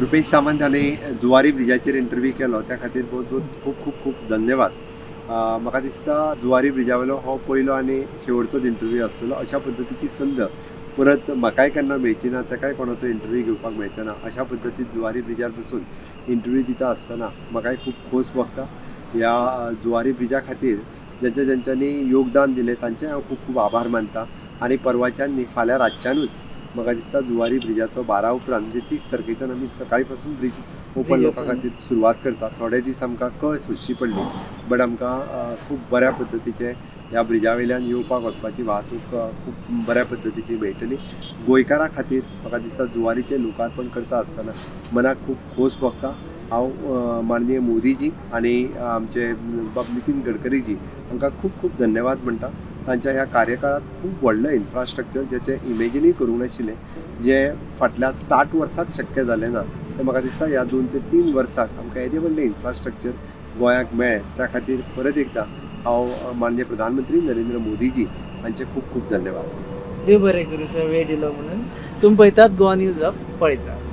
रुपेश सामंत हांणी जुवारी ब्रिजाचेर इंटरव्यू केलो, त्या खातीर बहुत बहुत खूब खूब खूब धन्यवाद. म्हाका दिसता जुवारी ब्रिजा वयलो हो पयलो आनी शेवटचोच इंटरव्यू आसतलो. अशा पद्दतीची संद परत म्हाकाय केन्ना मेळची ना, ताकाय कोणाचो इंटरव्यू घेवपाक मेळचो ना. अशा पद्दतीन जुवारी ब्रिजार बसून इंटरव्यू दिता आसतना म्हाकाय खूब खोस भोगता. ह्या जुवारी ब्रिजा खातीर जेंच्या जेंच्यांनी योगदान दिलें तांचें हांव खूब खूब आभार मानता. आनी परवाच्यान न्ही, फाल्यां रातच्यानूच म्हाका दिसता जुवारी ब्रिजाचो 12 उपरांत, म्हणजे 30 तारखेच्यान आमी सकाळी पासून ब्रीज ओपन ब्रीज लोकां open. खातीर सुरवात करता. थोडे दीस आमकां कळ सोंसची पडली, बट आमकां खूब बऱ्या पद्दतीचे ह्या ब्रिजा वयल्यान येवपाक वचपाची वाहतूक खूब बऱ्या पद्दतीची मेळटली गोंयकारां खातीर. म्हाका दिसता जुवारीचें लोकार्पण करता आसतना मनाक खूब खोस भोगता. हांव माननीय मोदीजी आनी आमचे बाब नितीन गडकरीजी हांकां खूब खूब धन्यवाद म्हणटा. तांच्या ह्या कार्यकाळांत खूब व्हडलें इन्फ्रास्ट्रक्चर, जेचें इमेजिनूय करूंक नाशिल्लें, जें फाटल्या 60 वर्सांत शक्य जालें ना, तें म्हाका दिसता ह्या 2 ते 3 वर्साक आमकां येदें व्हडलें इन्फ्रास्ट्रक्चर गोंयाक मेळ्ळें. त्या खातीर परत एकदां हांव माननीय प्रधानमंत्री नरेंद्र मोदीजी हांचे खूब खूब धन्यवाद. देव बरें करूं सर, वेळ दिलो म्हणून. तुमी पळयतात गोवा न्यूज हब, पळयत रावात.